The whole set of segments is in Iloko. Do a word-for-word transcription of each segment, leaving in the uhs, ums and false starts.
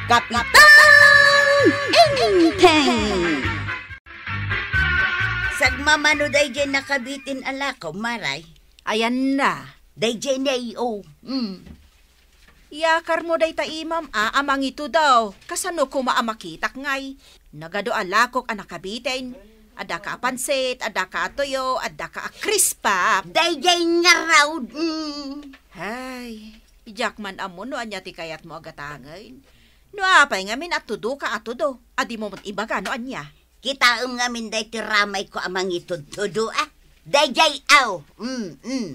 Kapitan Enteng! Sagmamano daydiay nakabitin a lako, Maray. Ayanna. Daydiay ne, o. Mm. Yakarmo dayta imam a, a mangitudo. Kasano koma a makitak ngay? Nagadu a lakok a nakabitin. Addaka a pansit, addaka a tuyo, addaka a krispap. Daydiay ngarud, mm. Ay, diak man ammo no ania ti kayatmo a gatangen. No apay ngamin a tudoka a tudo, a dimo met ibaga no ania? Kitaem ngamin daytoy ramayko a mangitudtudo, a. Daydiay, aw. Mm, mm.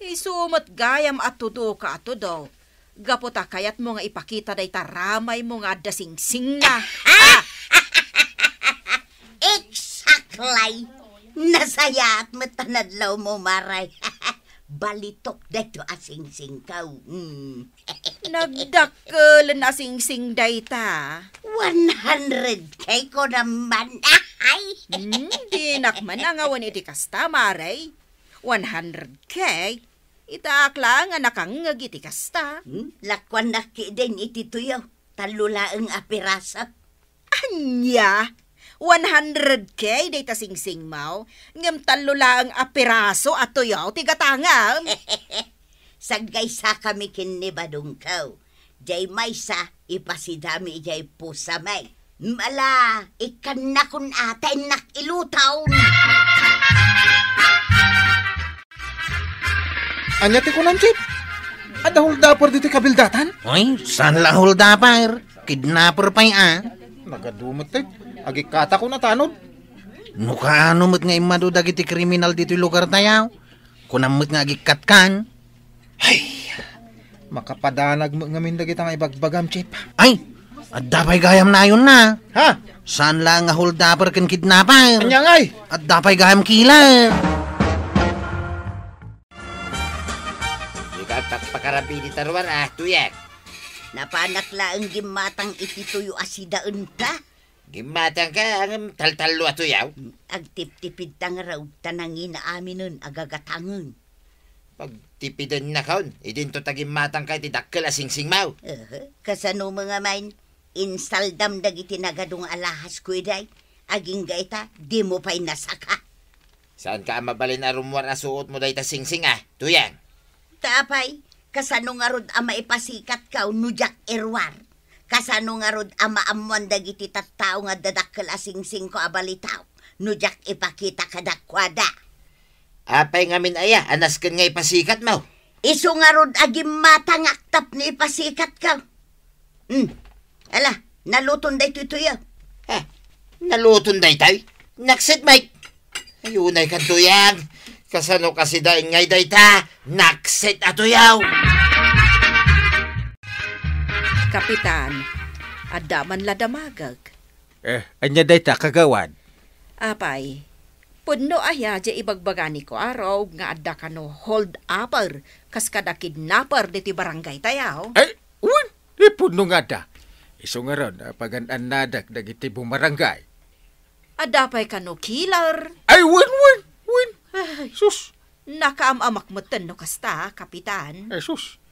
Isu met gayam a tudoka a tudo. Gapu ta kayatmo nga ipakita dayta ramaymo nga adda singsingna. Ah! Exactly! Nasayaat met ta nadlawmo, Maray. Balitok daytoy a singsingko. Mm. Nagdakkelen a singsing dayta. One hundred K ko naman. Ay! Hmm, dinak man angawan iti kasta, Maray. One hundred K? Itaak laeng a nakangngeg iti kasta. Hmm? Lakuannak ketdin iti tuyo. Tallo laeng a piraso. Ania? One hundred K dayta singsingmo, ngem tallo laeng a piraso a tuyo ti gatangem. Saggaysakami ken ni badongko. Diay maysa, ipasidami idiay pusami. Ala, ikkannakon a ta innak iluton. Ania ti kunam, Chief? Adda holdaper ditoy kabildatan? Oy, saan la holdaper? Kidnapper pay a. Nagadu met, eh. Agikkatakon a tanod. No kaano met nga immadu dagiti kriminal ditoy lugartayo? Kunam met nga agikkatkan. Ay, makapadanag met ngamin dagita nga ibagbagam, Chief. Ay, adda pay gayam nayonna. Ha? Saan la nga holdaper ken kidnapper. Ania ngay? Adda pay gayam killer. Dika agpakpakarabi dita ruar, a, Tuyang. Napanak laeng gimmatang iti tuyo a sidaenta. Gimmatangka, ngem taltallo a tuyo? Agtiptipidta ngarud ta nangina aminen a gagatangen. Pagtipidennakon, idinto ta gimmatangka iti dakkel a singsingmo. Aha, kasano met ngamin? Insaldam dagiti nagadu nga alahasko idiay. Agingga ita, dimo pay nasaka. Saanka a mabalin a rummuar a suotmo dayta singsing a, Tuyang? Ta apay, kasano ngarud a maipasikatko no diak iruar? Kasano ngarud a maammoan dagiti tattao nga adda dakkel a singsingko a balitok no diak ipakita kadakuada? Apay ngamin aya a nasken nga ipasikatmo? Isu ngarud a gimmatangak tapno ipasikatko. Hmm. Ala, naluton daytoy tuyo. Ha? Naluton daytoy? Naksit, Mike. Ay, unay kan, Tuyang. Kasano kasidaen ngay dayta? Naksit a tuyo! Kapitan, adda man la damagek. Eh, ania dayta, kagawad? Apay, pudno aya diay ibagbagami, Kuarog, nga adda kano hold-upper kas kada kidnapper ditoy barangaytayo? Ay, wen, ipudno nga adda. Isu ngarud a pagan-annadek dagiti bumarangay. Adda pay kano killer? Ay, wen, wen, wen. Ay. Sus. Nakaam-amak metten no kasta, Kapitan. Ay, sus.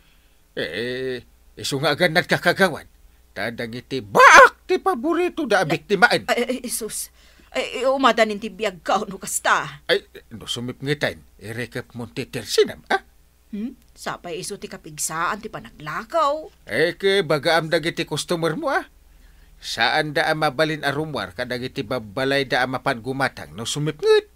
Eh, isu nga agannadka, kagawad. Ta dagiti baak ti paboritoda a biktimaen. Ay, ay, ay, sus. Ay, ay, umadanin ti biagko no kasta. Ay, no sumipngeten, irikepmon ti tersinam, a? Hmm? Sapay isu ti kapigsaan ti panaglakaw. Eh, ket ibagaam dagiti customermo, a? Saanda a mabalin a rummuar kadagiti babbalayda a mapan gumatang no sumipnget.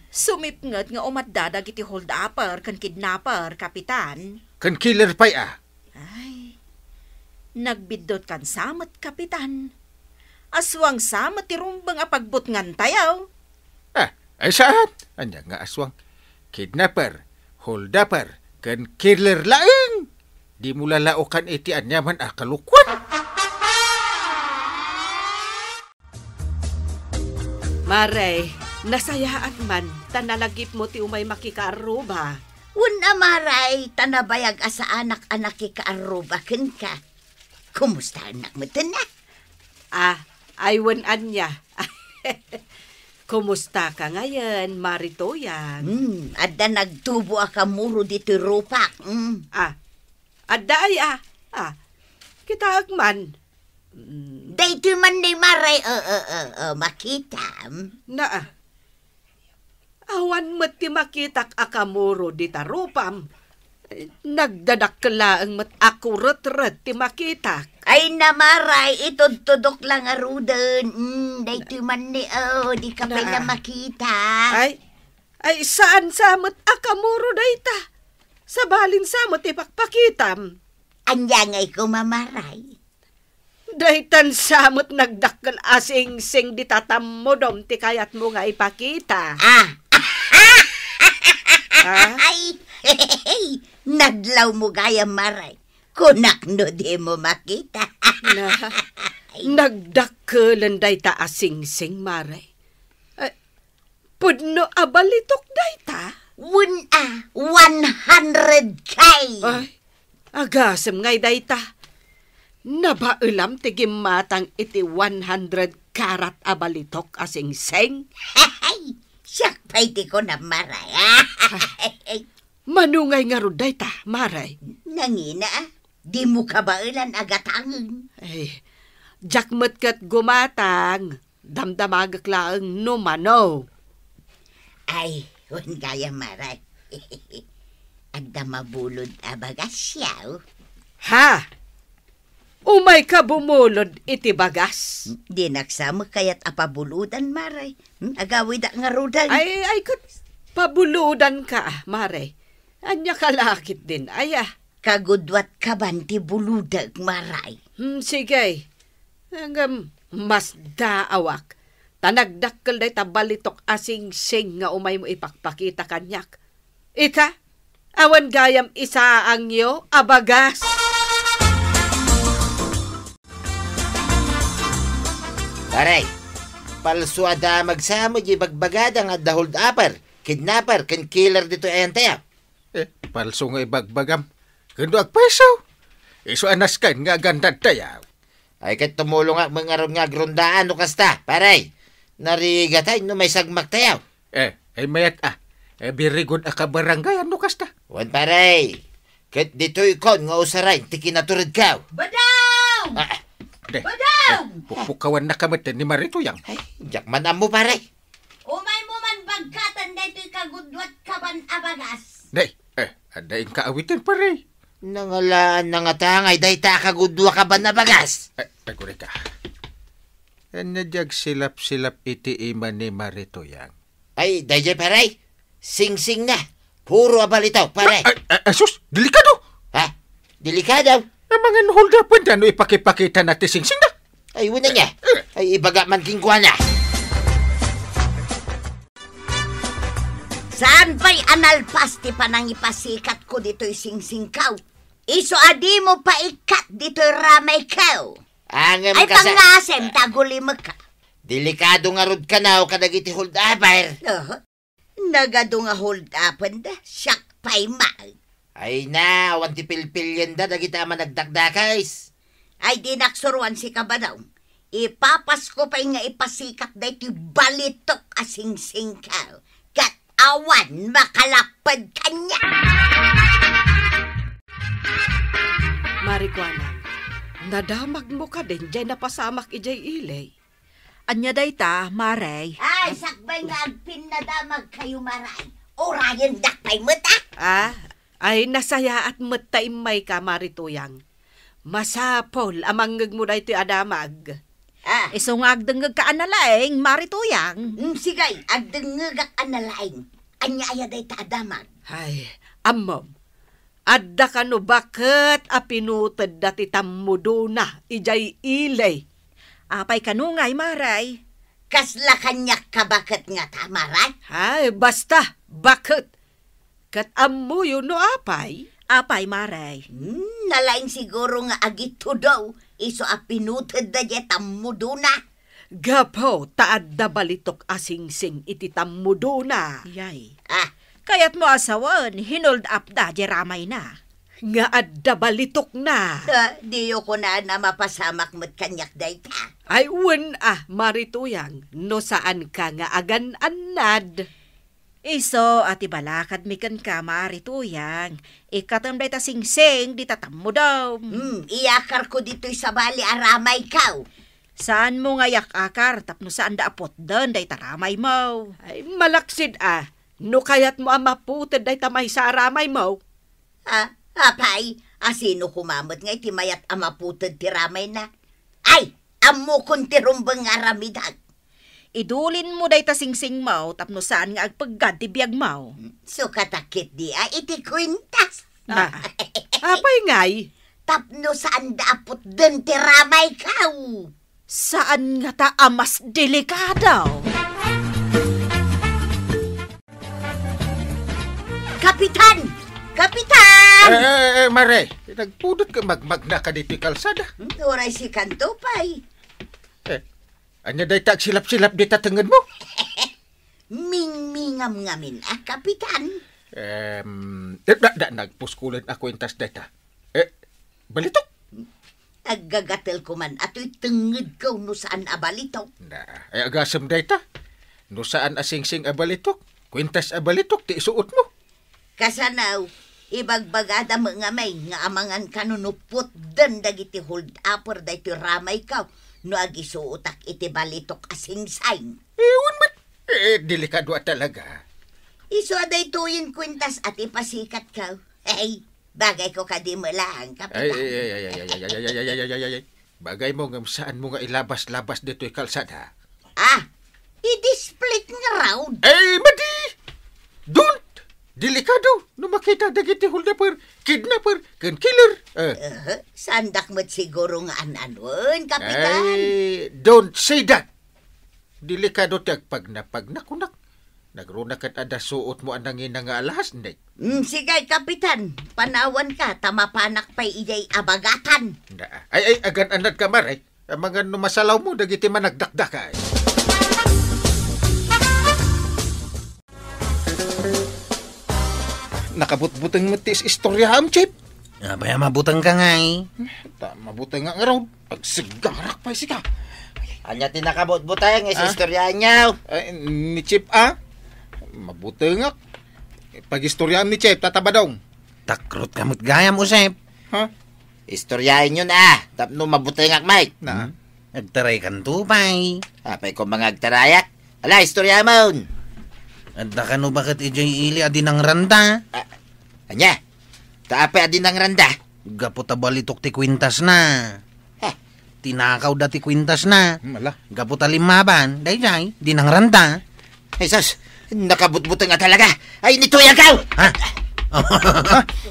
Sumipnget nga umadda dagiti hold-upper ken kidnapper, Kapitan. Ken killer pay, a? Ay, nagbiddutkan sa met, Kapitan. Aswang sa met ti rumbeng a pagbutngantayo. Ah, ay saan? Ania nga aswang? Kidnapper, hold-upper, ken killer laeng. Dimo lalaokan iti aniaman a kalokuan. Mare, nasayaat man, ta nalagipmo ti umay makikaarruba. Wen a, Mare, ta nabayag a saanak a nakikaarruba kenka. Kumustaennak metten a? Ah, ay wen ania. Kumustaka ngayen, Mare Tuyang? Hmm, adda nagtubo a kamuro ditoy rupak. Hmm. Ah, adda aya? Ah, Kitaek man. Mm. Daytoy man ni Maray, o, o, o, o, makitam. Naa. Awan met ti makitak a kamuro dita rupam. Nagdadakkel laeng met a kuretret ti makitak. Ay, na, Maray, itudtudok la ngaruden. Mm, daytoy man ni, o, dika pay la makita. Ay, ay, saan sa met a kamuro dayta. Sabalin sa met ipakpakitam. Ania ngay koma, Maray? Daytan sa met nagdakkel a singsing dita tammudom ti kayatmo nga ipakita. Ah. Ah? Ay, nadlawmo gayam, Maray. Kunak no dimo makita. Na, nagdakkelen dayta a singsing, Maray. Eh, Pudno a balitok dayta? Wen a, one hundred K. Ay, agasem ngay dayta. Nabaelam ti gimmatang iti one hundred karat a balitok a singsing. Siak pay ti kunam, Maray. Mano ngay ngarud dayta, Maray? Nangina, dimo kabaelan a gatangen. Ay, diak met ket gumatang. Damdamagek laeng no mano. Ay, wen gayam, Maray. Adda mabulod a bagas, yaw. Ha? Umayka bumulod iti bagas? Dinak sa met kayat a pabulodan, Maray. Hmm, agawida ngaruden. Ay, ay, ket pabulodanka, Maray. Ania ka la ketdin, aya? Kagudua ti kaban ti bulodek, Maray. Hmm, sige. Ngem, masdaawak. Ta nagdakkel dayta balitok a singsing nga umaymo ipakpakita kaniak. Ita, awan gayam isaangyo a bagas. Maray, palso a damag sa met diay ibagbagada nga adda hold-upper, kidnapper, ken killer ditoy ayantayo. Eh, palso nga ibagbagam. Ken no agpayso, isu a nasken nga agannadtayo. Ay, ket tumulongak met ngarud nga agrondaan no kasta, pare. Narigatay no maisagmaktayo. Eh, ay mayat a. Eh, very good a kabarangayan no kasta. Wen, pare. Ket ditoykon nga usaren ti kinaturedko. Badong! Ah, ah. De, Badong! Eh, pukpukawannaka met ni Marituyang. Ay, diak man ammo, pare. Umaymo man bagkaten daytoy kagudua ti kaban a bagas. Nay, eh, adda inka awiten, pare. Nangalaanna ngata ngay dayta a kagudua kaban a bagas. Eh, agurayka. Ania diay agsilapsilap iti ima ni Marituyang? Ay, daydiay, pare. Singsingna. Puro a balitok, pare. Ay, ay, ay, sus, delikado. Ha? Delikado? Amangan hold-upenda no ipakipakitana ti singsingna. Ay, wen ania. Ay, ibaga man kenkuana. Saan pay a nalpas ti panangipasikatko ditoy singsingko? Isu a dimo paikkat ditoy ramayko. Ay, kas- pangngasem ta agulimekka. Delikado ngarud kano kadagiti hold-upper. Aha. Nagadu nga hold-upenda, siak pay met. Ay na, awan ti pilpilienda dagiti a managdakdakes. Ay, dinak suroan sika, Badong. Ipapasko pay nga ipasikat daytoy balitok a singsingko, ket awan makalapped kaniak. Marikuana, nadamagmo kadin diay napasamak idiay ili? Ania dayta, Maray? Ay, sakbay nga agpinnadamagkayo, Maray. Urayendak pay met, a? Ah, ay, nasayaat met ta immayka, Marituyang. Masapul a mangngegmo daytoy a damag. Ah. Isu nga agdengngegka a nalaing, Marituyang. Mm, sige, agdengngegak a nalaing. Ania aya dayta a damag? Ay, ammom. Adda kano baket a pinutedda ti tammudona idiay ili. Apay kano ngay, Maray? Kasla kaniak ka baket ngata, Maray? Ay, basta, baket. Ket ammoyo no apay? Apay, Maray? Hmm, nalaing siguro nga agitudo, isu a pinutedda diay tammudona. Gapu ta adda balitok a singsing iti tammudona. Yay. Ah. Kayatmo a sawen, hinold-upda diay ramayna. Nga adda balitokna. Ah, diyo kunaan a mapasamak met kaniak dayta. Ay, wen a, Marituyang, no saanka nga agan-annad. Isu a ti balakadmi kenka, Mari Tuyang, ikkatem dayta singsing dita tammudem. Hmm, iyakarko ditoy sabali a ramayko. Saanmo nga iyak-akar tapno saanda a putden dayta ramaymo? Ay, malaksid a, no kayatmo a maputed dayta maysa a ramaymo. Ah, apay, a sino koma met nga iti mayat a maputed ti ramayna? Ay, ammokon ti rumbeng nga aramidek. Idulinmo dayta singsingmo tapno saan nga agpeggad ti biagmo. Sukatak ketdi a iti kuentas. Ah, apay ngay? Tapno saanda a putden ti ramayko. Saan ngata a mas delikado? Kapitan! Kapitan! Eh, eh, eh, Mare, nagpudot ka, magmagna ka ditoy kalsada. Hmm, uray sikanto pay. Eh, ania dayta agsilap-silap dita tengedmo? Mingmingam ngamin a, Kapitan. Em, da, da, nagpuskulen a kuentas dayta. Eh, balitok? Aggagatel koman a toy tengedko no saan a balitok. Na, ay agasem dayta. No saan a singsing a balitok, kuentas a balitok ti isuotmo. Kasano, ibagbagada met ngamin nga amangan kano no putden dagiti hold-upper daytoy ramayko no agisuotak iti balitok a singsing. Eh, wen met. Eh, delikado a talaga. Isu a daytoyen kuentas a ti pasikatko. Hey, bagayko kadi met laeng, Kapitan. Ay, ay, ay. Bagaymo ngem saanmo nga ilabas-labas ditoy kalsada. Ah, i-display nga road. Ay, madi! Don't! Delikado no makita dagiti holdaper, kidnaper, ken killer. Eh. Uh-huh. Saandak met siguro nga an-anuen, Kapitan. Ay, don't say that! Delikado ti agpagna-pagna kunak. Nagruna ket adda suotmo a nangina nga alahas, Nick. Mm, sige, Kapitan. Panawanka, ta mapanak pay idiay abagatan. Na, ay, ay, agan-anadka, Mare. Amangan no masalawmo dagiti managdakdakay. Nakabutbuteng met ti is-, istoryaam, Chief. Apay a mabutengka ngay? Ta mabutengak ngarud. Agsigarak pay sika. Ania ti nakabutbuteng nga Ah? istoryaanyo? Ay, ni Chief, ah? Mabutengak. Pag-istoryaam ni Chief, Tata Badong. Takrotka met gayam, Usep. Ha? Istoryaenyon a, tapno mabutengak met. Na? Hmm? Agtaraykanto pay. Apay koma nga agtarayak? Ala, istoryaemon. Adda kano baket idiay ili a dinangranda? Ah, ania? Ta apay a dinangranda? Gapu ta balitok ti kuentasna. Ha? Tinakawda ti kuentasna. Hmm, ala. Gapu ta limmaban, daydiay, dinangranda. Ay, sus, nakabutbuteng a talaga. Ay, ni Tuyang kaw! Ha?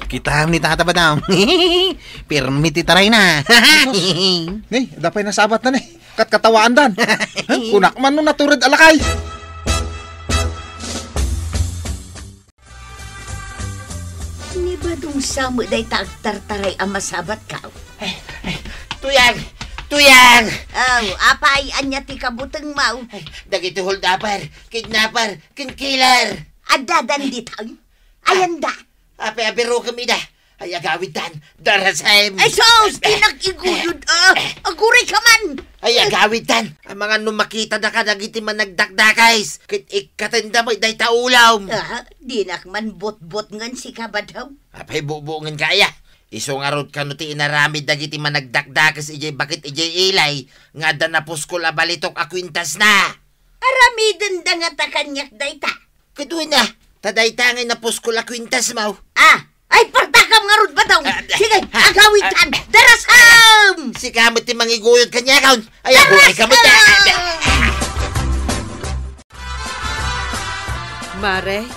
Kitaem ni Tata Badong. Pirmi ti tarayna. Sus. Ni, adda pay nasabatna ni. Katkatawaandan. Ha? Kunak man no natured a lakay. Ni Badong sa met dayta agtartaray a masabatko. Ay, ay, Tuyang! Tuyang! Aw, apay, ania ti kabutengmo? Ay, dagiti hold-upper, kidnapper, ken killer. Addadan ditoy? Ayanda? Apay a birokem ida? Ay, agawidtan, darasem. Ay, sus! Innak iguyod, ah! Aguray ka man! Ay, agawidtan! Amangan no makitada kadagiti managdakdakes, ket ikkatenda met dayta ulom. Ah, dinak man butbutngen sika, Badong. Apay, butbutngenka aya? Isu ngarud kano ti inaramid dagiti managdakdakes idiay baket idiay ili nga adda napuskol a balitok a kuentasna? Aramidenda ngata kaniak dayta. Ket wen a, ta dayta ngay napuskol a kuentasmo. Ah, ay, partakam ngarud, Badong. Ah, sige, ah, agawidtan. Ah, darasem! Sika met ti mangiguyod kaniakon. Ay, aguray ka met. Darasem! Mare,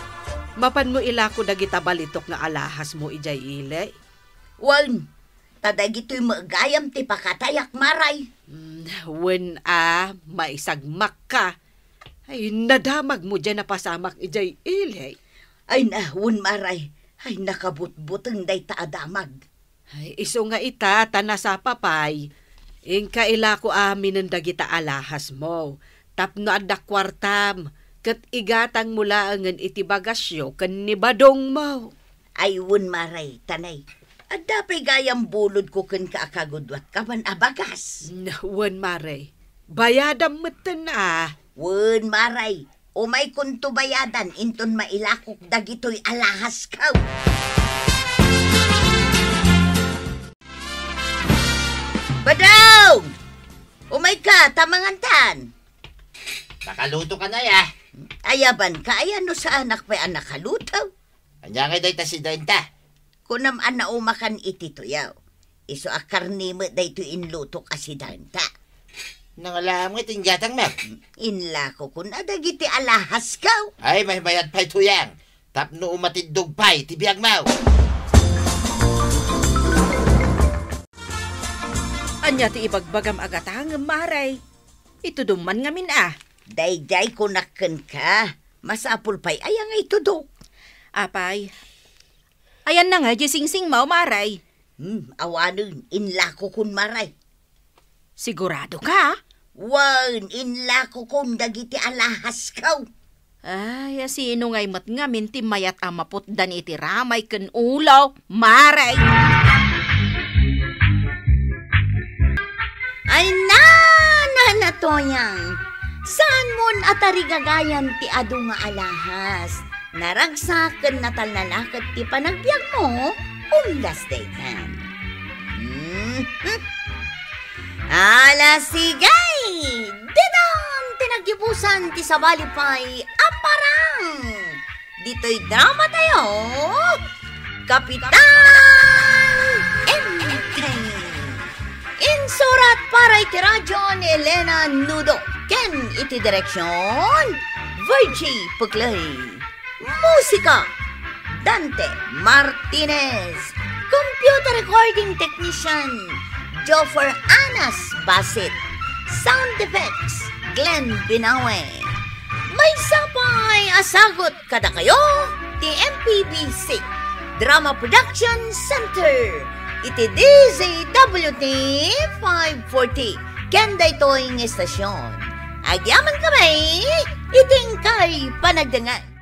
mapanmo ilako dagita balitok nga alahasmo idiay ili? Wen, ta dagitoy met gayam ti pakatayak, Mare. Mm, wen a, maisagmakka. Ay, nadamagmo diay napasamak idiay ili. Ay na, wen, Mare. Ay, nakabutbuteng dayta a damag. Ay, isu nga ita, ta nasapa pay. Inka ilako aminen dagita alahasmo. Tapno adda kuartam, ket igatangmo laengen iti bagasyo ken ni Badongmo. Ay, wen, Mare, ta nay, adda pay gayam bulodko kenka a kaguduatka man a bagas. Wen, Mare, bayadam metten a. Wen, Mare, Umaykonto bayadan inton mailakok dagitoy alahasko. Badong! Umayka, ta mangantan. Nakaluto ka na, ya. Ayaban ka, ayan no saanak pay a nakaluto. Ania ngay dayta sidaenta? Kunam a naumakan iti tuyaw. Isu a karne met daytoy inlutok a sidaenta. Nangalaam nga ti ingatangmo? Inlakokon a dagiti alahasko. Ay, maymayat pay tuyang. Tapno umatiddog pay ti biagmo. Ania ti ibagbagam a gatangem, Mare? Itudom man ngamin a. Daydiay kunak kenka, masapul pay aya nga itudok. Apay, ayanna nga di singsingmo, Mare? Hmm, awanen, inlakokon, Mare. Sigurado ka? Wen, inlakokon dagiti alahasko. Ay, a sino ngay met ngamin ti mayat a maputdan iti ramay ken ulo, Mare? Ay, na, na, na, Toyang. Saanmon a tarigagayan ti adu nga alahas. Naragsak ken natalnalaket ti panagbiagmo, umlas daytan. Mhm. Ala, sige! Didon ti naggibusan ti sabali pay a parang. Ditoy drama tayo, Kapitan Enteng. Insurat para iti radyo ni Elena Nudo ken iti direksyon, Virgie Puclay. Musika, Dante Martinez. Computer recording technician, Joffer Anas Basit. Sound effects, Glenn Binawe. Maysa pay a sagut kadakayo ti M P B C Drama Production Center iti D Z W T five forty ken daytoy nga estasyon. Agyaman kami iti inkay panagdengngeg.